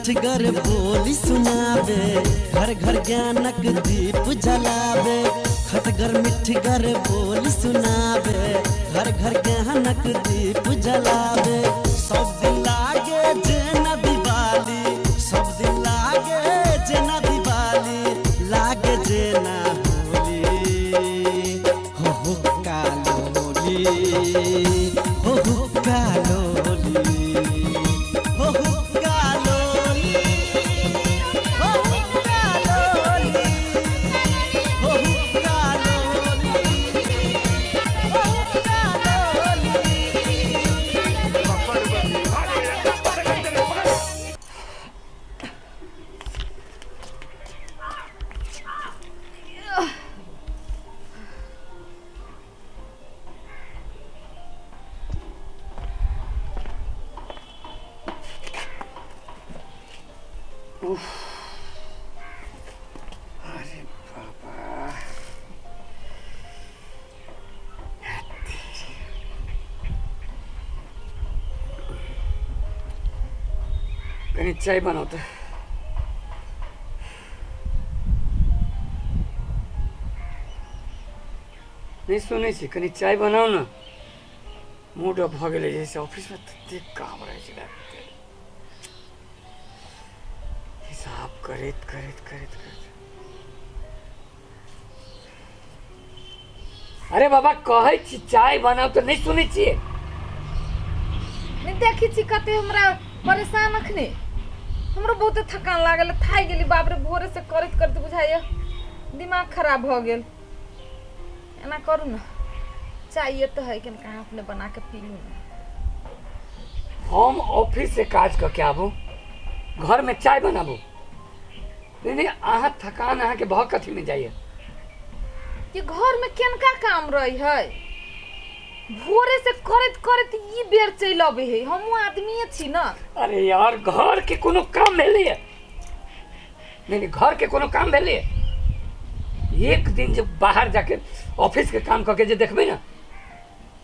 मिठगर बोली सुनाबे, घर घर ज्ञानक दीप जलाबे। खटगर मिठगर बोली सुनाबे, घर घर ज्ञानक दीप जलाबे। सब दिन लागे जेना दिवाली, सब दिन लागे जेना दिवाली, लागे जेना होली। हो हो कालोली, हो हो कालोली, हो हो कालोली, हो हो कालोली, हो हो कालोली, हो हो कालोली। अरे बाबा, कनी चाय बनाउ तऽ। नहि सुनै छी, कनी चाय बनाउ ने। मूड ऑफ भऽ गेलै जैसे ऑफिसमे ततेक काम रहै छै ने, हिसाब करैत करैत करैत करैत। अरे बाबा, कहै छी चाय बनाउ तऽ नहि सुनै छियै। नहि देखै छी कते हमरा परेशान। अखने हमरो बहुते थकान लागल, थाकि गेली। बाप रे, भोरे से करैत करैत बुझाइया दिमाग खराब भऽ गेल। एना करू ने, चाय तऽ है कि कहाँ अपने बना के पी लू ने। हम ऑफिस से काज कऽ के आबू, घरमे चाय बनाबू? नहीं नहीं, अहाँ थकान अहाँके भऽ कथीमे जाइए? कि घर में केनका काम रही है? भोरे से करैत करैत ई बेर चलि अबै है। हमहूँ आदमीए छी ने। अरे यार, घर के कोनो काम भेलैए? नहीं नहीं, घर के कोनो काम भेलैए? एक दिन जे बाहर जाके ऑफिस के काम कऽ के जे देखबै ने,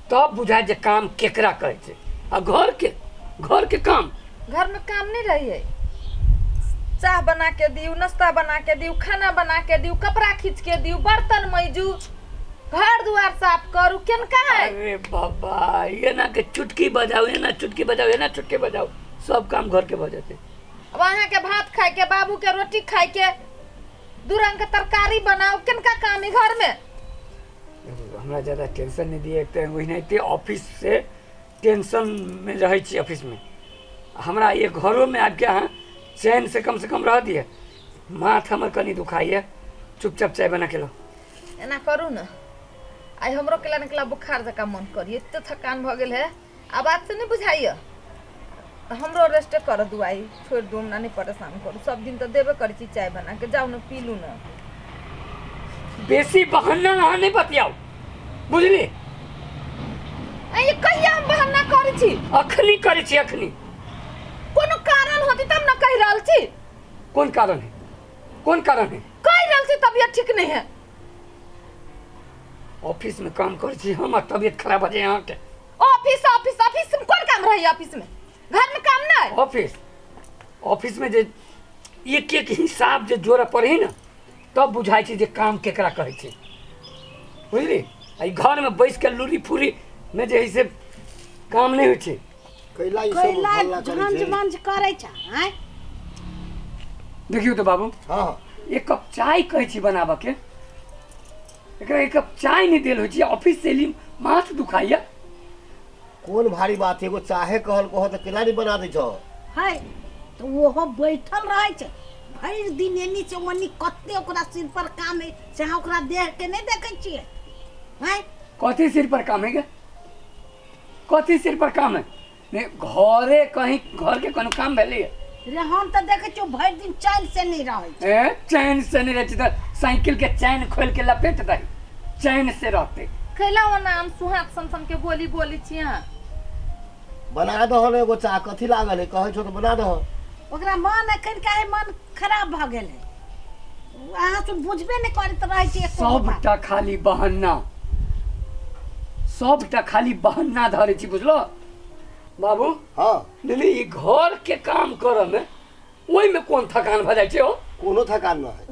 तब बुझायत जे काम केकरा कहै छै आ घर के काम। घर में काम नहीं रही है? चाह बना के दियू, नाश्ता बना के दियू, खाना बना के दियू, कपड़ा खींच के दियू, बर्तन मैजू, घर दुआर साफ करू, केनका है? अरे बाबा, ये ना के चुटकी बजाओ, ये ना चुटकी बजाओ, ये ना चुटकी बजाओ, सब काम घर के भऽ जेतै। अब अहाँ के भात खाए के, बाबू के रोटी खाए के, दू रंग के तरकारी बनाओ, केनका काम है घर में? देखू, हमरा ज्यादा टेंशन नहि दिअ। एक तऽ ओहिनाहिते ऑफिस से टेंशनमे रहै छी। ऑफिसमे हमरा ये घरोमे आबिके अहाँ चैन से कम से कम रह दिअ। माथ हमर कनि दुखाइए। चुपचाप चाय बना के लाउ। एना करू ने, आइ हमरो केला निकला बुखार जकाँ मन करी, एते थकान भऽ गेल है। आवाज से नहीं बुझाइए तऽ हमरो रेस्ट कर दू आइ। छोड़ि दू हमरा, नहि परेशान करू। सब दिन तऽ देबे करै छी चाय बना के। जाउ ने, पी लू ने। बेसी बहाना अहाँ नहि बतियाउ, बुझली? आ ये कहिया हम बहाना करै छी? अखनी करै छी, अखनी। कोनो कारण होती तब ने कहि रहल छी। कोन कारण है? कोन कारण है? कहि रहल छी तबियत ठीक नहीं है। ऑफिस में काम करै छी हम आ तबियत खराब भऽ जाए अहाँके? ऑफिस ऑफिस ऑफिस में कोन काम रही? ऑफिस में घर में काम नहीं? ऑफिस ऑफिस में जे एक एक हिसाब जे जोड़ऽ पड़े ने, तब बुझाइ छै जे काम केकरा कहै छै, बुझली? आ ई घरमे बैस के लूरी फूरी मे जे है से काम नहि होइ छै। कैला ई सब कैला हल्ला करै झंझ छै? मंझ करै छ आँय? देखियौ तऽ बाबू। हँ। एक कप चाय कहै छी बनाबऽ के, एकरा एक कप चाय नहि देल होइ छै। ऑफिस से एली, माथ दुखाइया। कोन भारी बात है? एगो चाहे कहल कहो तऽ केना नहि बना दै छौ? है तऽ ओहो बैठल रहै छै भरि दिन एनी से ओनी। कते ओकरा सिर पर काम है से अहाँ ओकरा देख के नहि देखै छियै आँय? कथी सिर पर काम है गे? कथी सिर पर काम है? नहि घरे कहीं घर के कोनो काम भेलैया? रे, हम तऽ देखै छियौ भरि दिन चैन से नहि रहै छै। ए, चैन से नहि रहै छै तऽ साइकिल के चैन खोलि के लपेट दही, चैन से रहतै। कैला ओना हम सुहाग सन सन के बोली बोली छी अहाँ? बना दहो ने एगो चाह, कथी लागल है? कहै छौ तऽ बना दहो। ओकरा मन एखन काहे मन खराब भऽ गेल है? अहाँ सब बुझबे नहि करैत रहै छी एको बात। सबटा खाली बहाना, सबटा खाली बहाना धरै छी, बुझलो बाबू? हँ। नहीं, ई घर के काम करऽ में ओहिमे कोन थकान भऽ जाइ छै हो? कोनो थकान न है,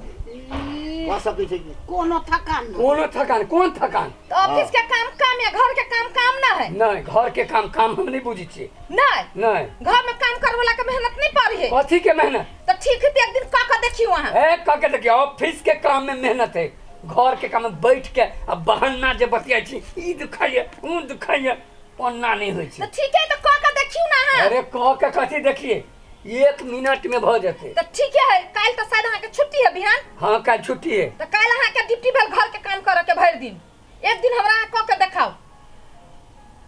कह सकै छै कि कोनो थकान नहि। कोनो थकान? कोन थकान? तऽ ऑफिस के काम काम या घर के काम काम ना है? नहि, घर के काम काम हम नहि बुझै छियै। नहीं? नहि। घर में काम करे वाला के मेहनत नहीं पड़ी है? कथी के मेहनत? तो ठीक है, तो एक दिन कह के देखियो अहाँ। ए, कह के देखियो, ऑफिस के काम में मेहनत है, घर के काम में बैठ के आ बहाना जे बतियाइ छी, ई दुखाइए ऊ दुखाइए, ओना नहि होइ तो छै। ठीक है, तो कह के देखियो ना अहाँ। अरे कह के कथी देखिए, 1 मिनट में भऽ जेतै। तो ठीक है, काल्हि तो शायद अहाँ के छुट्टी है बिहान। हाँ, काल्हि छुट्टी है। तो काल्हि अहाँ के ड्यूटी भेल घर के काम करे के भरि दिन, एक दिन हमरा अहाँ कह के देखाओ।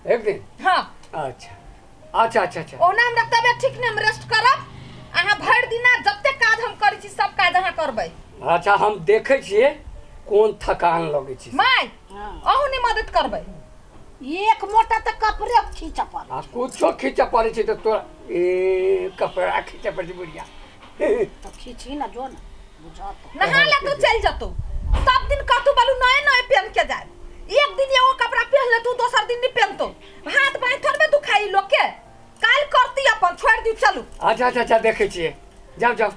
एक दिन? हाँ। अच्छा अच्छा अच्छा अच्छा। ओना हमरा तबियत ठीक नहीं, हम रेस्ट करब, अहाँ भरि दिना जते काज हम करै छी सब काज अहाँ करबै। अच्छा, हम देखै छियै कोन थकान लगै छै। माय, हाँ। अहूँ नहीं मदद करबै? एक मोटा तऽ कपड़े खींचऽ पड़ै। आ कुछो खींचऽ पड़ै छै तऽ तोरा ए कपड़ा खींचऽ पड़ै छै बुढ़िया। तऽ खींची ना, जो ना बुझत। नहा ले तू चल जतो, सब दिन कतू बालू नए नए पहन के जाए, एक दिन एगो कपड़ा पहन ले तू, दोसर दिन नहीं पहनतो, हाथ बाँह थोड़बे दुखाई लोग के। काल्हि करती अपन, छोड़ दियो, चलू। अच्छा अच्छा अच्छा, देखै छियै, जाउ जाउ,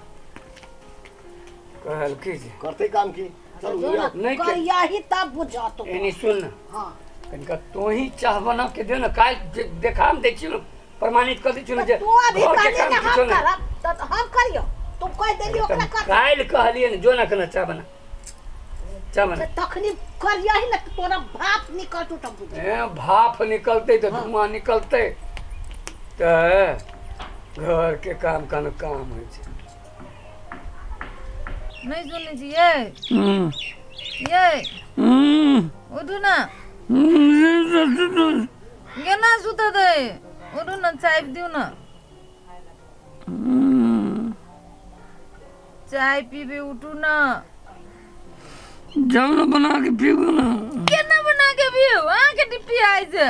कहलकै जे करतै काम की, चलू। जो ना। नहि के- करियही तब बुझत। एनी सुन ना। हाँ। कनिका तोही चाह बना के दे ना, काल्हि जे देखाम दै छियौ ने, प्रमाणित कऽ दै छियौ ने जे तू अभी घर के कहली काम ना किछो हम नहि। करब तऽ हम करियो, तू कहि देली ओकरा कर। काल्हि कहलियै ने, जो ना कने चाह बना, चाह बना। तऽ तखनी करियही ना तऽ तोरा भाप निकलतौ तब बुझ। ए, भाफ निकलतै तऽ धुआं निकलतै, तऽ घर के काम कान काम होइ छै। नहीं सुनै छियै ये? उठू ना, केना सुतऽ दे, उठू ना, चाय दियौ ना, चाय पीबे, उठू ना। जाउ ने बना के पीबू ना। केना बना के पीऊ? अहाँके डिप्टी आइ छै,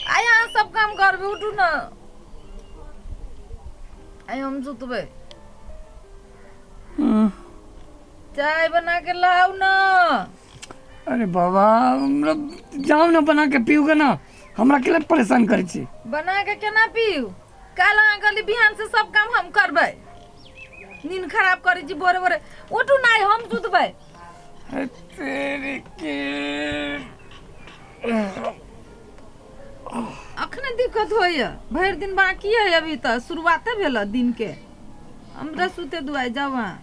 आइ अहाँ सब काम करबै, उठू ना, आइ हम सुतबै। चाय बना के लाउ ना। अरे बाबा, हमरा जाउ ने बना के पीऊ ना, हमरा के लिए परेशान करै छी? बना के केना पीऊ? काल्हि अहाँ कहली बिहान से सब काम हम करबै, नींद खराब करै छी भोरे भोरे, उठू ना, आइ हम सुतबै। अरे तेरी के। अखने दिक्कत होइए, भरि दिन बाकी है, अभी तऽ शुरुआते भेल है दिन के, हमरा सुते दुआइ, जाउ अहाँ।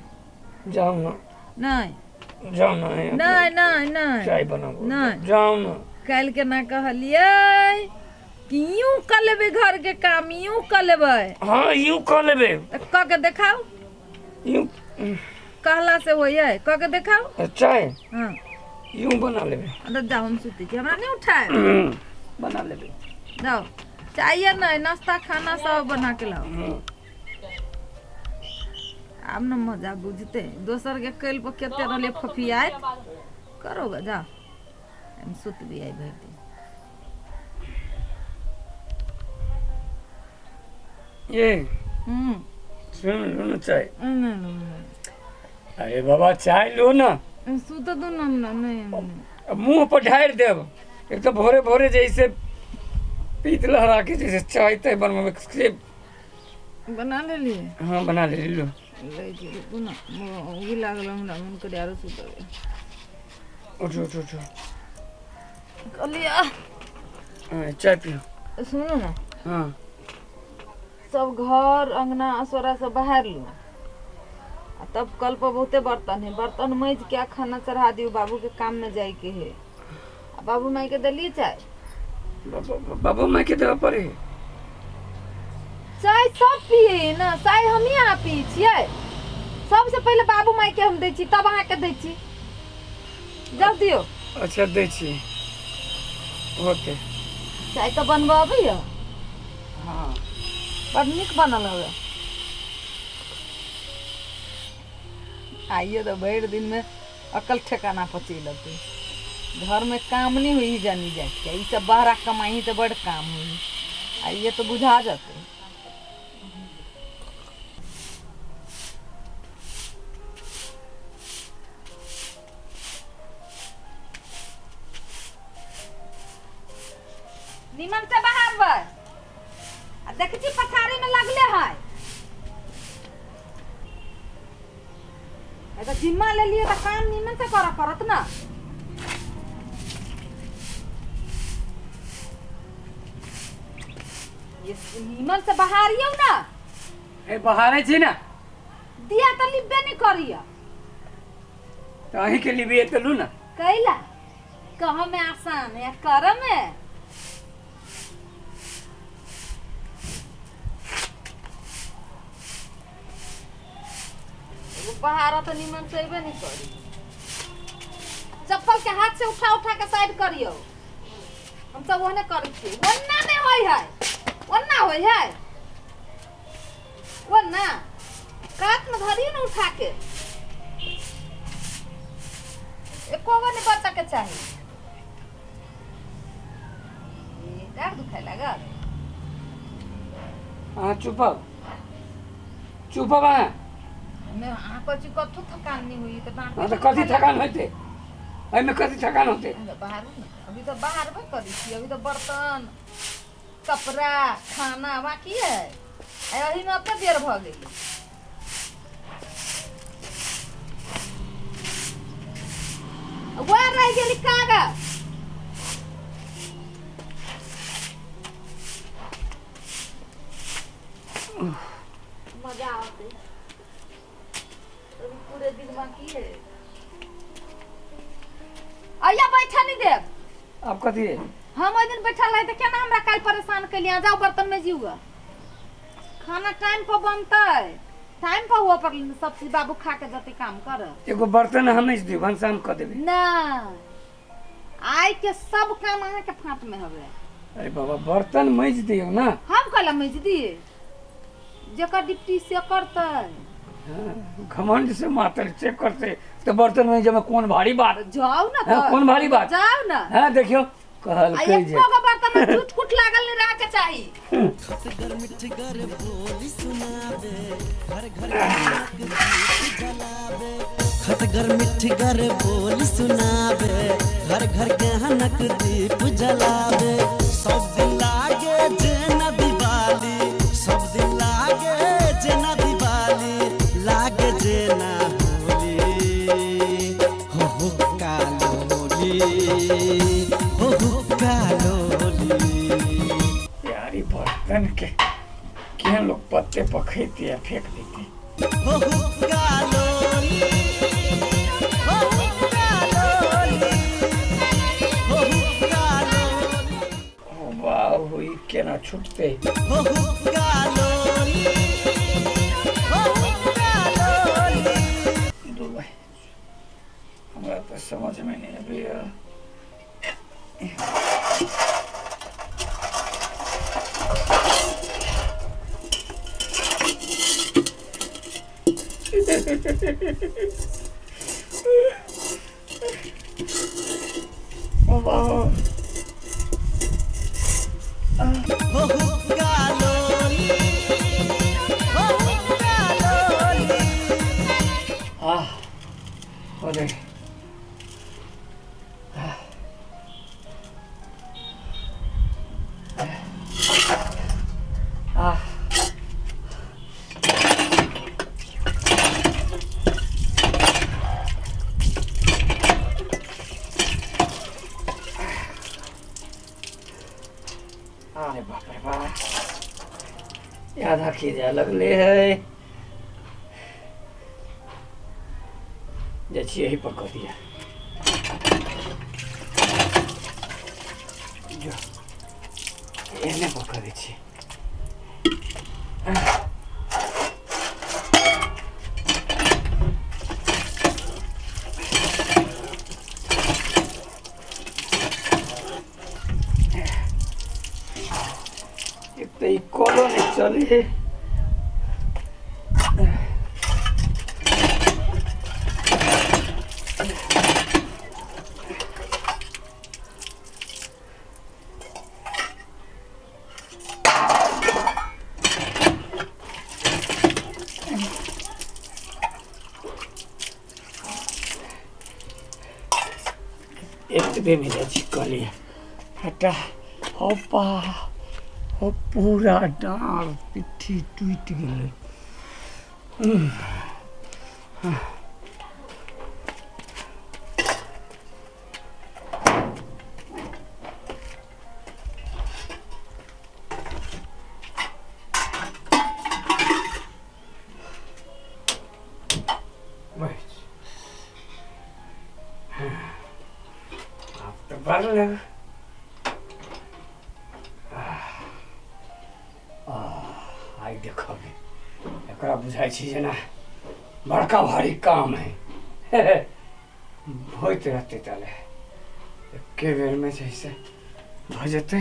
जाउ ना। नहीं। जाउ ना। नहीं नहीं नहीं। चाय बनाबू। नहीं। जाउ ना। काल्हि केना कहलियै कि यूं कऽ लेबै घर के काम, यूं कऽ लेबै। हाँ, यूं कऽ लेबै। तऽ कऽ के देखाउ। यूं। कहला से होइए? कऽ के देखाउ। चाय? हाँ। यूं बना लेबै। तऽ जाउ, हम सुतै छी, हमरा नहि उठाय। बना लेबै। जाउ, चाहिए नहीं, नाश्ता खाना सब बना के लाओ। आब न मजा बुझते, दोसर के कैल पर कते रहले फफियाइत करोगे, जाओ, हम सुतबी आइ भरि दिन। ये हम्म। सुन लो ना चाय। नहीं नहीं। अरे बाबा, चाय लो ना। नहीं, सुत दो ना हमरा, नहीं हम नहीं। अब मुंह पर ढार देब, एक तो भोरे भोरे जैसे पीत लहरा के जैसे चाय ताय बनबे से। बना लेलिए? हाँ, बना ले लो। लै छी, रुकू ना, उगी लागल हमरा, मन करे आरो सुतबै। उठो उठो उठो। कहलियै। हाँ, चाय पियो। सुनू ना। हाँ। सब घर अंगना असोरा सब बहार लू, आ तब कल पर बहुते बर्तन है, बर्तन मैज के आ खाना चढ़ा दियौ, बाबू के काम में जाय के है। आ बाबू माई के देलिए चाय? बाबू माई के देबऽ पड़े? चाय सब पिए ना, चाय हमही अहाँ पिए छियै। सबसे पहिले बाबू माई के हम दै छी, तब अहाँके दै छी, जाउ दियौ। अच्छा, दै छी, होते। चाय तऽ बनबऽ अबैया? हाँ। बड़ नीक बनल हवे। आइए तऽ भरि दिनमे अकल ठेकाना पर चलि अतै। घरमे काम नहि होइ जानी जाके, ई सब बाहरा कमाई तऽ बड़ काम होइ, आइए तऽ बुझा जेतै। निमन से बहारबै, आ देखै छी पछाड़ी में लगले है। अगर जिम्मा ले लिए तऽ काम नीमन से करऽ पड़त ना। ये नीमन से बहारियौ ना। ए बहारे छी ना। दिया तऽ लिबे नहीं करिया। तऽ अहीं के लिबिए तऽ लू ना। कैला कह में आसान है कर में। बहारा तो नीमन से अबे नहीं करी। चप्पल के हाथ से उठा उठा के साइड करियो। हम सब ओहने करै छियै। ओन्ना नहीं होय है, ओन्ना होय है, ओन्ना कात में धरियो ना उठा के। एको गो नहीं बच्चा के चाही। डाँट दुखाय लागल। अहाँ चुप चुप अहाँ। हमे अहाँ कहै छी कथू थकान नहीं हुई तऽ डाँट। हाँ तऽ कथी थकान होते, एहिमे कथी थकान होते? बाहर ने अभी तो बाहरबे करै छी। अभी तो बर्तन कपड़ा खाना बाकी है। एहिमे ओते देर भऽ गेल। वएह रहि गेली कागज। मजा आते अभी पूरे दिन बाकी है। अइया बैठा नहीं देब। अब कथी है? हम ओहि दिन बैठल रही तऽ केना हमरा काल्हि परेशान केलियै। जाउ बर्तन में जीवा। खाना टाइम पर बनतै, टाइम पर हुआ पर सब चीज बाबू खा के जते काम कर। एगो बर्तन हम नहीं देब, भनसा हम कऽ देबै। ना आइ के सब काम अहाँ के फाँट में हवे। अरे बाबा बर्तन मैज दियौ ना। हम कहला मैज दिए, जेकर डिप्टी से करतै। हाँ, घमंड से मातर चेक करते तो बर्तन में जब कौन भारी बात। जाओ ना। हाँ, कौन भारी बात? जाओ ना। हाँ देखियो कहलकै जे एको गो बर्तन में झूठ कुट लागल नहीं रह के चाही। खटगर मिठगर बोली सुनाबे, घर घर ज्ञानक दीप जलाबे। खटगर मिठगर बोली सुनाबे, घर घर ज्ञानक दीप जलाबे। सब दिन लागे जेना दिवाली, सब दिन लागे जेना दिवाली, लागे जेना होली। हो हो कालोली, हो हो कालोली। यारी बर्तन के केहन लोग पत्ते पखैते आ फेंक देते। हो हो कालोली, हो हो कालोली, हो हो कालोली। ओ बाबू ई केना छुटते। हो हो कालोली, हो हो कालोली। दू भाई हमरा तऽ समझ में नहीं अबैया। ओ बाबू हो हो कालोली, हो हो कालोली। आह अरे आह अरे बाप रे बाप, आधा खींचा लगले है। जाइ छी यही पर कऽ दिया। जो एहने पर कऽ दै छी। एक तऽ ई कलो नहि चलै है। एतबे में जाइ छी कहलियै हटा। होपा हो पूरा डाँड़ पिट्ठी टूटि गेलै। कर लेब। आइ देखबै, एकरा बुझाइ छै जेना बड़का भारी काम है। होइत रहतै, ताले एके बेरमे छै से भऽ जेतै।